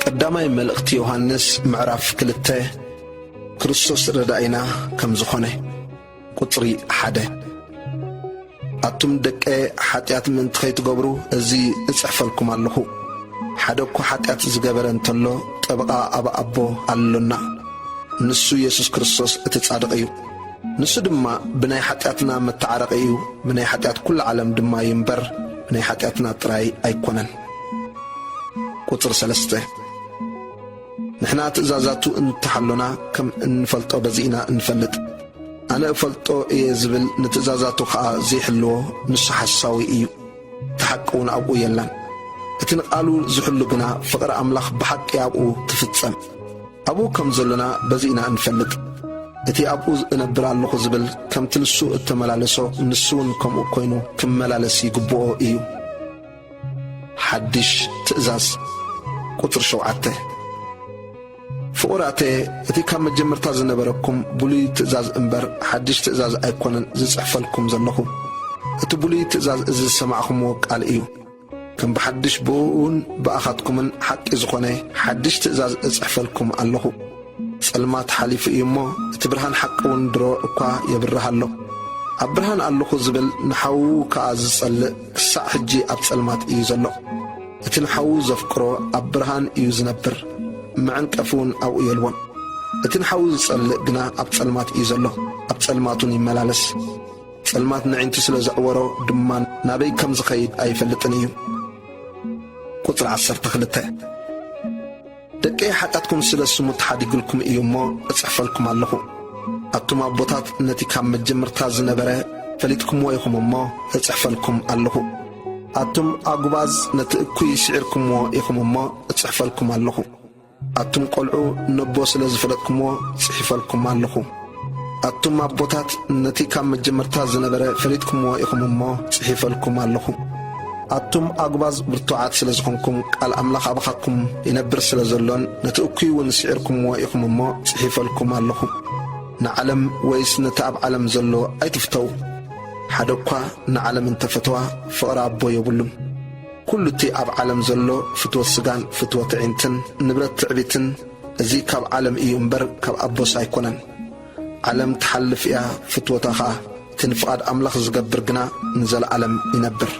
ቀዳማይ መልእኽቲ ዮሃንስ ምዕራፍ ክልተ፣ ክርስቶስ ረዳኢና ከም ዝኾነ። ቁጽሪ ሓደ፣ ኣቱም ደቀ፣ ሓጢኣት ምእንቲ ኸይትገብሩ እዚ እጽሕፈልኩም ኣለኹ። ሓደ እኳ ሓጢኣት ዝገበረ እንተሎ፣ ጠበቓ ኣብ ኣቦ ኣሎና፣ ንሱ የሱስ ክርስቶስ እቲ ጻድቕ እዩ። ንሱ ድማ ብናይ ሓጢኣትና መተዓረቒ እዩ፣ ብናይ ሓጢኣት ኩሉ ዓለም ድማ እዩ እምበር፣ ብናይ ሓጢኣትና ጥራይ ኣይኮነን። ቁጽሪ ሰለስተ፣ ንሕና ትእዛዛቱ እንተሓሎና ከም እንፈልጦ በዚ ኢና እንፈልጥ። ኣነ እፈልጦ እየ ዝብል ንትእዛዛቱ ኸኣ ዘይሕልዎ ንሱ ሓሳዊ እዩ፣ እቲ ሓቂ እውን ኣብኡ የላን። እቲ ንቓሉ ዝሕሉ ግና ፍቕሪ ኣምላኽ ብሓቂ ኣብኡ ትፍጸም። ኣብኡ ከም ዘሎና በዚ ኢና እንፈልጥ። እቲ ኣብኡ እነብር ኣለኹ ዝብል ከምቲ ንሱ እተመላለሶ ንሱ እውን ከምኡ ኮይኑ ክመላለስ ይግብኦ እዩ። ሓድሽ ትእዛዝ። ቁጽሪ ሸውዓተ፣ ፍቑራተ፣ እቲ ካብ መጀመርታ ዝነበረኩም ብሉይ ትእዛዝ እምበር ሓድሽ ትእዛዝ ኣይኮነን ዝጽሕፈልኩም ዘለኹ። እቲ ብሉይ ትእዛዝ እዚ ዝሰማዕኹምዎ ቃል እዩ። ከም ብሓድሽ ብእኡን ብኣኻትኩምን ሓቂ ዝኾነ ሓድሽ ትእዛዝ እጽሕፈልኩም ኣለኹ። ጸልማት ሓሊፉ እዩ እሞ፣ እቲ ብርሃን ሓቂ እውን ድሮ እኳ የብርህ ኣሎ። ኣብ ብርሃን ኣለኹ ዝብል ንሓዉ ከኣ ዝጸልእ ክሳዕ ሕጂ ኣብ ጸልማት እዩ ዘሎ። እቲ ንሓዉ ዘፍቅሮ ኣብ ብርሃን እዩ ዝነብር፣ መዐንቀፊ እውን ኣብኡ የልቦን። እቲ ንሓዉ ዝጸልእ ግና ኣብ ጸልማት እዩ ዘሎ፣ ኣብ ጸልማት እውን ይመላለስ። ጸልማት ነዒንቱ ስለ ዘዕወሮ ድማ ናበይ ከም ዝኸይድ ኣይፈልጥን እዩ። ቁጽሪ ዓሰርተ ክልተ፣ ደቀይ፣ ሓጢኣትኩም ስለ ስሙ ተሓዲግልኩም እዩ እሞ እጽሕፈልኩም ኣለኹ። ኣቱም ኣቦታት፣ ነቲ ካብ መጀመርታ ዝነበረ ፈሊጥኩምዎ ኢኹም እሞ እጽሕፈልኩም ኣለኹ። ኣቱም ኣጉባዝ፣ ነቲ እኩይ ስዒርኩምዎ ኢኹም እሞ እጽሕፈልኩም ኣለኹ። ኣቱም ቈልዑ፣ ነቦ ስለ ዝፈለጥኩምዎ ጽሒፈልኩም ኣለኹ። ኣቱም ኣቦታት፣ ነቲ ካብ መጀመርታ ዝነበረ ፈሊጥኩምዎ ኢኹም እሞ ጽሒፈልኩም ኣለኹ። ኣቱም ኣጉባዝ፣ ብርቱዓት ስለ ዝኾንኩም፣ ቃል ኣምላኽ ኣባኻትኩም ይነብር ስለ ዘሎን ነቲ እኩይ እውን ስዒርኩምዎ ኢኹም እሞ ጽሒፈልኩም ኣለኹ። ንዓለም ወይስ ነቲ ኣብ ዓለም ዘሎ ኣይትፍተዉ። ሓደ እኳ ንዓለም እንተ ፈተዋ፣ ፍቕሪ ኣቦ የብሉን። ኩሉ እቲ ኣብ ዓለም ዘሎ ፍትወት ስጋን ፍትወት ኣዒንትን ንብረት ትዕቢትን፣ እዚ ካብ ዓለም እዩ እምበር ካብ ኣቦስ ኣይኮነን። ዓለም ትሓልፍ እያ፣ ፍትወታ ኸኣ። እቲ ንፍቓድ ኣምላኽ ዝገብር ግና ንዘለኣለም ይነብር።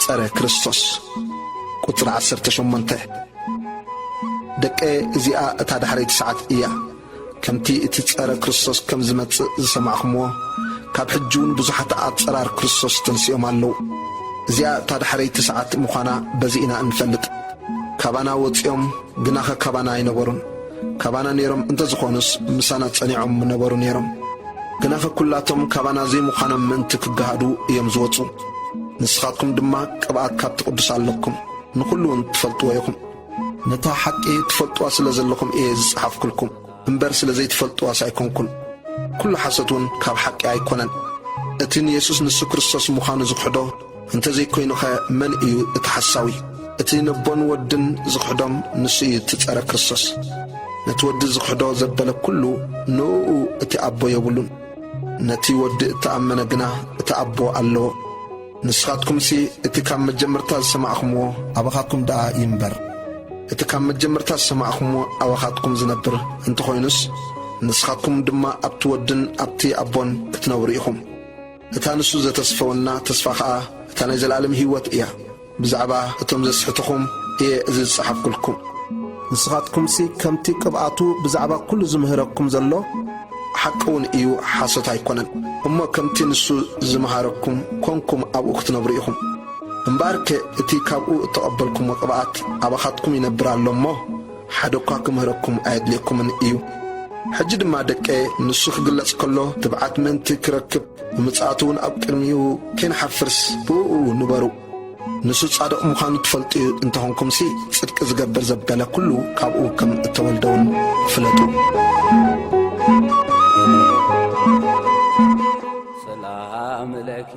ጸረ ክርስቶስ። ቁጽሪ ዓሰርተ ሸሞንተ፣ ደቀ፣ እዚኣ እታ ዳሕረይቲ ሰዓት እያ። ከምቲ እቲ ጸረ ክርስቶስ ከም ዝመጽእ ዝሰማዕኹምዎ፣ ካብ ሕጂ እውን ብዙሓት ኣጸራር ክርስቶስ ተንሲኦም ኣለዉ። እዚኣ እታ ዳሕረይቲ ሰዓት ምዃና በዚ ኢና እንፈልጥ። ካባና ወጺኦም፣ ግናኸ ካባና ኣይነበሩን። ካባና ነይሮም እንተ ዝኾኑስ፣ ምሳና ጸኒዖም ምነበሩ ነይሮም። ግናኸ ኩላቶም ካባና ዘይምዃኖም ምእንቲ ክገሃዱ እዮም ዝወጹ። ንስኻትኩም ድማ ቅብኣት ካብቲ ቅዱስ ኣለኩም፣ ንኹሉ እውን ትፈልጥዎ ኢኹም። ነታ ሓቂ ትፈልጥዋ ስለ ዘለኹም እየ ዝጸሓፍኩልኩም፣ እምበር ስለ ዘይትፈልጥዋስ ኣይኮንኩን። ኩሉ ሓሶት እውን ካብ ሓቂ ኣይኮነን። እቲ ንየሱስ ንሱ ክርስቶስ ምዃኑ ዝኽሕዶ እንተ ዘይኮይኑኸ መን እዩ እቲ ሓሳዊ? እቲ ነቦን ወድን ዝኽሕዶም ንሱ እዩ እቲ ጸረ ክርስቶስ። ነቲ ወዲ ዝኽሕዶ ዘበለ ኩሉ ንእኡ እቲ ኣቦ የብሉን። ነቲ ወዲ እተኣመነ ግና እቲ ኣቦ ኣለዎ። ንስኻትኩምሲ እቲ ካብ መጀመርታ ዝሰማዕኹምዎ ኣባኻትኩም ደኣ ይንበር። እቲ ካብ መጀመርታ ዝሰማዕኹምዎ ኣባኻትኩም ዝነብር እንተኾይኑስ፣ ንስኻትኩም ድማ ኣብቲ ወድን ኣብቲ ኣቦን ክትነብሩ ኢኹም። እታ ንሱ ዘተስፈወና ተስፋ ኸኣ እታ ናይ ዘለኣለም ህይወት እያ። ብዛዕባ እቶም ዘስሕትኹም እየ እዚ ዝጸሓፍኩልኩም። ንስኻትኩምሲ ከምቲ ቅብኣቱ ብዛዕባ ኩሉ ዝምህረኩም ዘሎ ሓቂ እውን እዩ፣ ሓሶት ኣይኮነን። እሞ ከምቲ ንሱ ዝመሃረኩም ኮንኩም ኣብኡ ክትነብሩ ኢኹም። እምበኣርከ እቲ ካብኡ እተቐበልኩምዎ ቅብኣት ኣባኻትኩም ይነብር ኣሎ እሞ፣ ሓደ እኳ ክምህረኩም ኣየድልየኩምን እዩ። ሕጂ ድማ ደቀ፣ ንሱ ክግለጽ ከሎ ትብዓት ምእንቲ ክረክብ፣ ብምጽኣቱ እውን ኣብ ቅድሚኡ ከይንሓፍርስ ብእኡ ንበሩ። ንሱ ጻድቕ ምዃኑ ትፈልጡ እንተኾንኩምሲ፣ ጽድቂ ዝገብር ዘበለ ኩሉ ካብኡ ከም እተወልደ እውን ፍለጡ። ሰላም ለኪ